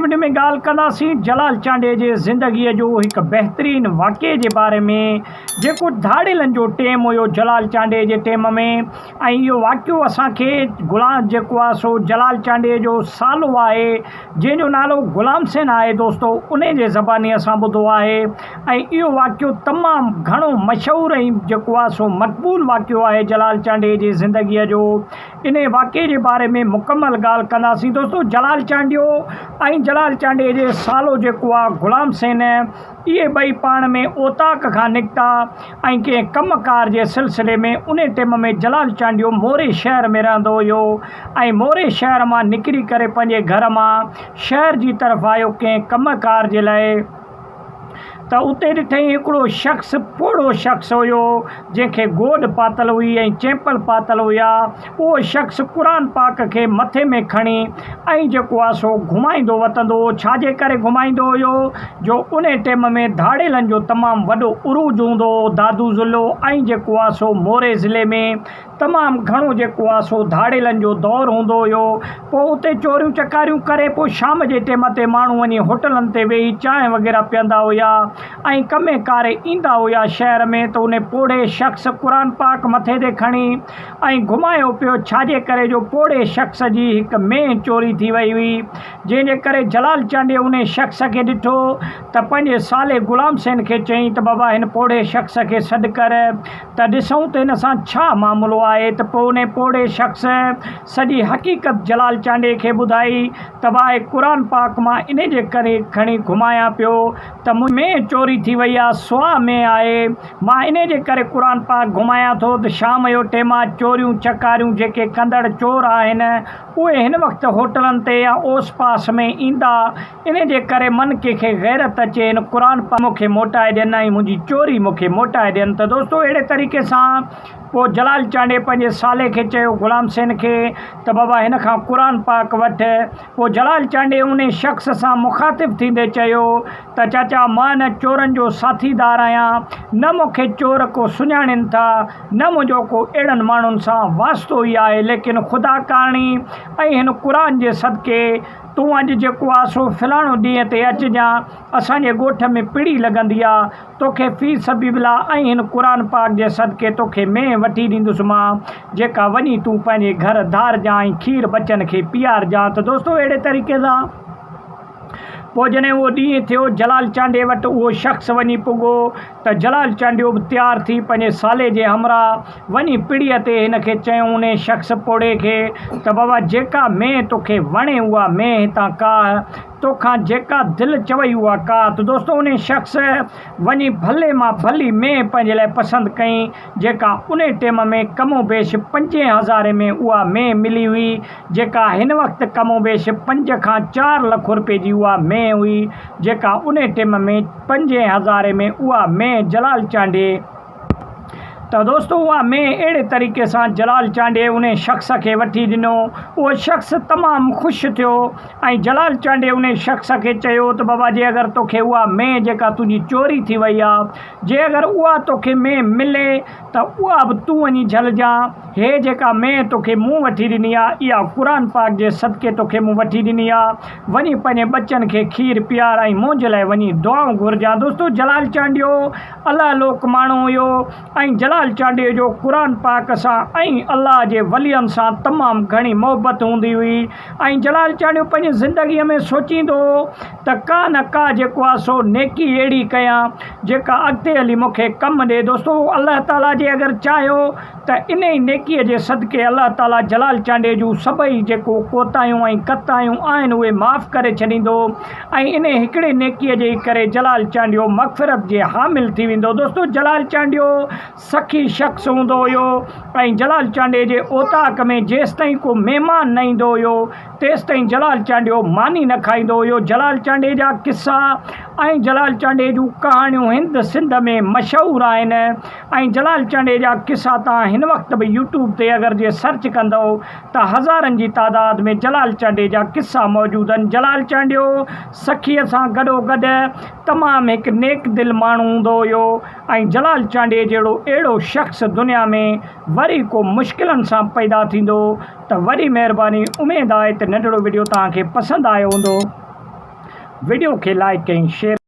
Video ۾ ڳالهه ڪنداسين جلال چانڊيي جي زندگيء جو هڪ بهترين واقعي جي باري ۾ جيڪو ڌاڙيلن جو ٽيم هيو جلال چانڊيي جي ٽيم ۾ ۽ اهو واقعو اسان کي غلام جيڪو آهي سو جلال چانڊيي جو سالو آهي جنهن جو نالو غلام حسين آهي دوستو انهي جي زباني اسان ٻڌو آهي ۽ اهو واقعو تمام گهڻو مشهور ۽ جيڪو آهي سو مقبول واقعو آهي جلال چانڊيي جي زندگيء جو. انهي واقعي جي باري ۾ مڪمل ڳالهه ڪنداسين دوستو جلال چانڊيو ۽ جلال چانڊيي جي سالو جيڪو آ غلام حسين اهي ٻئي پاڻ ۾ اوطاق کان نڪتا ۽ ڪنهن ڪم ڪار جي سلسلي ۾ انهي ٽيم ۾ جلال چانڊيو موري شهر ۾ رهندو هيو ۽ موري شهر مان نڪري ڪري پنهنجي گهر مان شهر جي طرف آيو ڪنهن ڪم ڪار جي لاء ته اتي ڏٺئين هڪڙو شخص پوڙهو شخص هيو، جنهن کي گوڏ پاتل هئي ۽ چيمپل پاتل هيا. اهو شخص قرآن پاڪ کي مٿي ۾ کڻي ۽ جيڪو آ سو گهمائيندو وتندو هو. ڇا جي ڪري گهمائيندو هيو جو انهي ٽيم ۾ ڌاڙيلن جو تمام وڏو عروج هوندو هو دادو ضلعو ۽ جيڪو آ سو موري ضلعي ۾ تمام گهڻو جيڪو آ سو ڌاڙيلن جو دور هوندو هيو. پوء اتي چوريون چڪاريون ڪري پوء شام جي ٽيم تي ماڻهو وڃي هوٽلن تي ويهي چانهه وغيره پيئندا هيا ۽ ڪمي ڪاري ايندا هيا شهر ۾ ته انهي پوڙهي شخص قرآن پاڪ مٿي تي کڻي ۽ گهمايو پيو ڇاجي ڪري جو پوڙهي شخص جي هڪ مينهن چوري ٿي وئي هئي جنهن جي ڪري جلال چانڊيي انهي شخص کي ڏٺو ته پنهنجي سالي غلام حسين کي چيائين ته بابا هن پوڙهي شخص کي سڏ ڪر ته ڏسون ته هن سان ڇا معاملو آهي ته پوء انهي پوڙهي شخص سڄي حقيقت جلال چانڊيي کي ٻڌائي ته واء قرآن پاڪ مان انهي جي ڪري کڻي گهمايان پيو ته منهنجي مينهن چوري ٿي وئي آ سوا مينهن آهي مان انهي جي ڪري قرآن پاڪ گهمايان ٿو ته شام جو ٽيما چوريون چڪاريون جيڪي ڪندڙ چور آهن اهي هن وقت هوٽلن تي يا اوس پاس ۾ ايندا انهي جي ڪري من ڪنهن کي غيرت اچي هن قرآن پاڪ مون کي موٽائي ڏين ۽ منهنجي چوري مون کي موٽائي ڏين ته دوستو اهڙي طريقي سان پوء جلال چانڊيي پنهنجي سالي کي چيو غلام حسين کي ته بابا هن کان قرآن پاڪ وٺ پوء جلال چانڊيي انهي شخص سان مخاطب ٿيندي چيو ته چاچا مان نه چورن جو ساٿيدار آهيان نه مون کي چور ڪو سڃاڻين ٿا نه منهنجو ڪو اهڙن ماڻهن سان واسطو ئي آهي ليڪن خدا ڪارڻي ۽ هن قرآن جي صدقي تون اڄ جيڪو آ سو فلاڻو ڏينهن تي اچجان، اسان جي ڳوٺ ۾ پڙي لڳندي آ، توکي في سبيل الله ۽ هن قرآن پاڪ جي صدقي توکي مينهن وٺي ڏيندس مان، جيڪا وڃي تون پنهنجي گهر ڌارجان ۽ کير ٻچن کي پيارجان ته دوستو اهڙي طريقي سان پوء جڏهن اهو ڏينهن ٿيو جلال چانڊيي وٽ اهو شخص وڃي پڳو ته جلال چانڊيو به تيار ٿي پنهنجي سالي جي همراهه وڃي پڙيء تي هن کي چيائون انهي شخص پوڙهي کي ته بابا جيڪا مينهن توکي وڻي اها مينهن هتان ڪاهه توکان جيڪا دل چوئي اها ڪاهه ته دوستو انهي شخص وڃي ڀلي مان ڀلي مينهن پنهنجي لاء پسند ڪئي جيڪا انهي ٽيم ۾ ڪم و بيش پنجين هزارين ۾ اها مينهن ملي هئي جيڪا هن وقت ڪم و بيش پنج کان چار لک رپئي جي اها مينهن هئي جيڪا انهي ٽيم ۾ پنجين هزارين ۾ اها مينهن جلال چانڊيي ته دوستو اها مينهن اهڙي طريقي سان جلال چانڊيي انهي شخص کي وٺي ڏنو اهو شخص تمام خوش ٿيو ۽ جلال چانڊيي انهي شخص کي چيو ته بابا جي اگر توکي اها مينهن جيڪا تنهنجي چوري ٿي وئي آ جي اگر اها توکي مينهن ملي ته اها به تون وڃي جهلجان، هيء جيڪا مينهن توکي مون وٺي ڏني آ، اها قرآن پاڪ جي صدقي توکي مون وٺي ڏني آ، وڃي پنهنجي ٻچن کي کير پيار ۽ منهنجي لاء وڃي دعائون گهرجان. دوستو جلال چانڊيو الله لوڪ ماڻهو هيو ۽ جلال چانڊيي جو قرآن پاڪ سان ۽ الله جي ولين سان تمام گهڻي محبت هوندي هئي ۽ جلال چانڊيو پنهنجي زندگيء ۾ سوچيندو هو ته ڪا نه ڪا جيڪو آ سو نيڪي اهڙي ڪيان جيڪا اڳتي هلي مون کي ڪم ڏي دوستو الله تعالي جي اگر چاهيو ته انهي نيڪي جي صدقي الله تعالي جلال چانڊيي جون سڀئي جيڪو ڪوتاهيون ۽ ڪتاهيون آهن اهي معاف ڪري ڇڏيندو ۽ انهي هڪڙي نيڪي جي ڪري جلال چانڊيو مغفرت جي حامل ٿي ويندو دوستو جلال چانڊيو سخي شخص هوندو هيو ۽ جلال چانڊيي جي اوطاق ۾ جيستائين ڪو مهمان نه ايندو هيو تيستائين جلال چانڊيو ماني نه کائيندو هيو. جلال چانڊيي جا قصا ۽ جلال چانڊيي جون ڪهاڻيون هند سنڌ ۾ مشهور آهن ۽ جلال چانڊيي جا قصا تان هن وقت به يوٽيوب تي اگر جي سرچ ڪندؤ ته هزارن جي تعداد ۾ جلال چانڊيي جا قصا موجود آهن. جلال چانڊيو سخيء سان گڏوگڏ تمام هڪ نيڪ دل ماڻهو هوندو هيو ۽ جلال چانڊيي جهڙو اهڙو شخص دنيا ۾ وري ڪو مشڪلن سان پيدا ٿيندو. ته وڏي مهرباني اميد آهي ته ننڍڙو وڊيو توهان کي پسند آيو هوندو. وڊيو کي لائيڪ ۽ شيئر.